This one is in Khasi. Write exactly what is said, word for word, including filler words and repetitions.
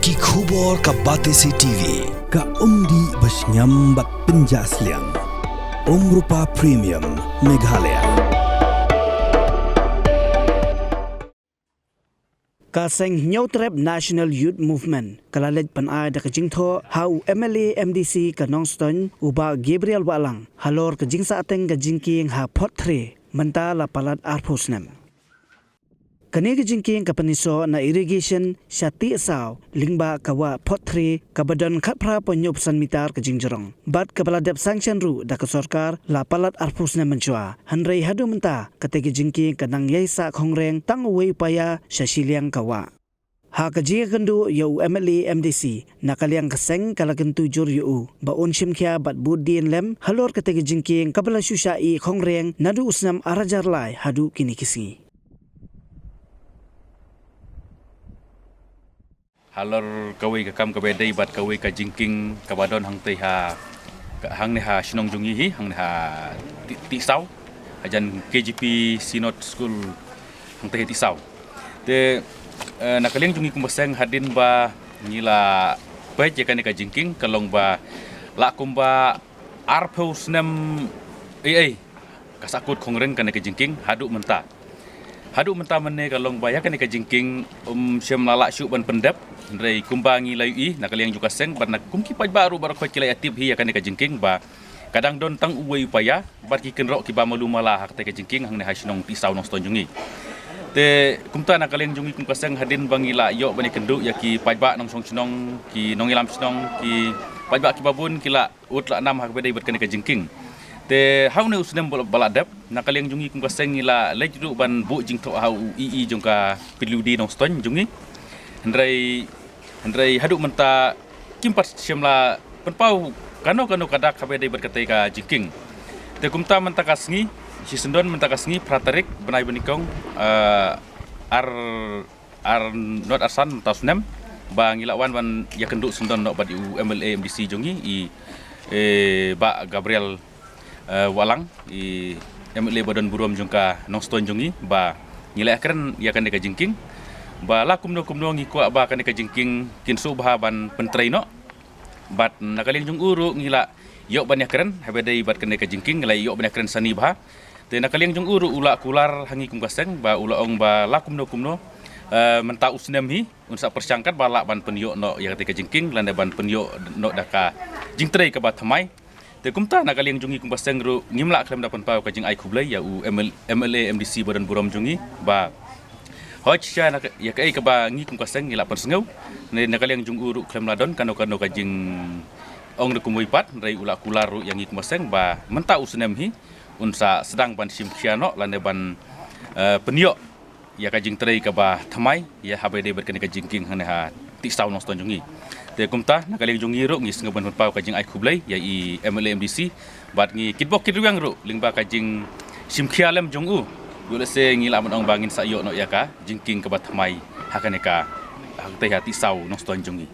Ki khubor ka Batesi T V. Ka umdih ba shngiam bad pynjah sliang. Umrupa Premium Meghalaya. Ka seng Hynñiewtrep National Youth Movement ka la leit ban ai da ka jingthoh ha u M L A M D C ka Nongstoiñ u Bah Gabriel Wahlang halor ka jingsahteng ka jingkieng ha Photthri mynta la palat arphew snem. Kane ka jingkieng ka pynïasoh na Irrigation sha Tiehsaw lyngba ka wah Photthri kaba don khatphra point hynñiewphew san mitar ka jingjrong bad kaba la dep sanction ruh da ka sorkar la palat arphew snem mynshuwa. Hynrei haduh mynta kata ka jingkieng ka nang ïai sah khongreng tang uwei u paia sha shiliang ka wah. Ha ka jingïakynduh ïa u M L A M D C na ka liang ka seng ka la kyntu jur ïa u ba un shim khia bad bud dien lem halor kata ka jingkieng kaba la shu shah ïeh khongreng naduh u snem ar hajar lai haduh kine ki sngi. Halor kawei ka kam kaba dei bad kawei ka jingkieng kaba don hangtei ha, hangne ha shnong jong ngi hi, hangne ha Ti-, Tiehsaw, hajan K J P Synod School hangtei ha Tiehsaw. Te, eh, na ka liang jong ngi kumba seng hadien ba ngi la peit ïa kane ka jingkieng ka long ba la kumba arphew snem ei ei ka sahkut khongreng kane ka jingkieng haduh mynta. Haduh mynta mynne ka long ba ïa kane ka jingkieng um shym la lah shuh ban pyndep. Hynrei kumba ngi la ïohi na ka liang jong ka seng bad na kum ki paidbah ruh baroh khoit ki la ïatip hi ïa kane ka jingkieng ba ka dang don tang uwei u paia bad ki kynroh kiba malu mala ha kata ka jingkieng hangne ha shnong Tiehsaw Nongstoiñ jong ngi. Te kumta na ka liang jong ngi kum ka seng hadien ba ngi la ïoh ban ïakynduh ïa ki paidbah nongshong shnong, ki nongïalam shnong, ki paidbah kiba bun ki la ud la nam ha kaba dei bad kane ka jingkieng. Te ha une u snem ba la, ba la dep na ka liang jong ngi kum ka seng ngi la leit ruh ban buh jingthoh ha u E E jong ka P W D Nongstoiñ jong ngi. Hynrei, hynrei haduh mynta kim pat shym la pynpaw kano kano ka dak ha kaba dei bad kata ka jingkieng. Te kumta mynta ka sngi, shi syndon mynta ka sngi phra tarik bnai ba nyngkong, eh, ar ar nod ar san mynta u snem ba ngi la wan ban ïakynduh syndon noh bad u M L A M D C jong ngi i, eh, Bah Gabriel, eh, Wahlang, i M L A ba don burom jong ka Nongstoiñ jong ngi ba ngi la ïakren ïa kane ka jingkieng ba la kumno kumno ngi kwah ba kane ka jingkieng kin shu bha ban pyntrei noh. Bad na ka liang jong u ruh ngi la ïoh ban ïakren ha kaba dei bad kane ka jingkieng, ngi la ïoh ban ïakren sani bha. Te na ka liang jong u ruh u la kular ha ngi kum ka seng ba u la ong ba la kumno kumno, eh, mynta u snem hi un sa pyrshang katba lah ban pynïoh noh ïa kata ka jingkieng lane ban pynïoh noh da ka jingtrei kaba thymmai. Te kumta na ka liang jong ngi kum ka seng ruh ngim lah khlem da pynpaw ka jingai khublei ïa u M L, M L A M D C ba don burom jong ngi ba hoi shisha na ka, ïa kaei kaba ngi kum ka seng ngi la pynsngew. Ne na ka liang jong u ruh khlem la don kano kano ka jingong da kumwei pat, hynrei u la kular ruh ïa ngi kum ka seng ba mynta u snem hi un sa sdang ban shim khia noh lane ban, eh, pynïoh ïa ka jingtrei kaba thymmai ïa ha kaba dei bad kane ka jingkieng hangne ha Tiehsaw Nongstoiñ jong ngi. Te kumta na ka liang jong ngi ruh ngi sngew ban pynpaw ka jingai khublei ïa i M L A M D C bad ngi kitbok kitrwiang ruh lyngba ka jingshim khia lem jong u. Ïoh lehse ngi lah ban ong ba ngin sa ïoh noh ïa ka jingkieng kaba thymmai ha kane ka, ha kata ha Tiehsaw Nongstoiñ jong ngi.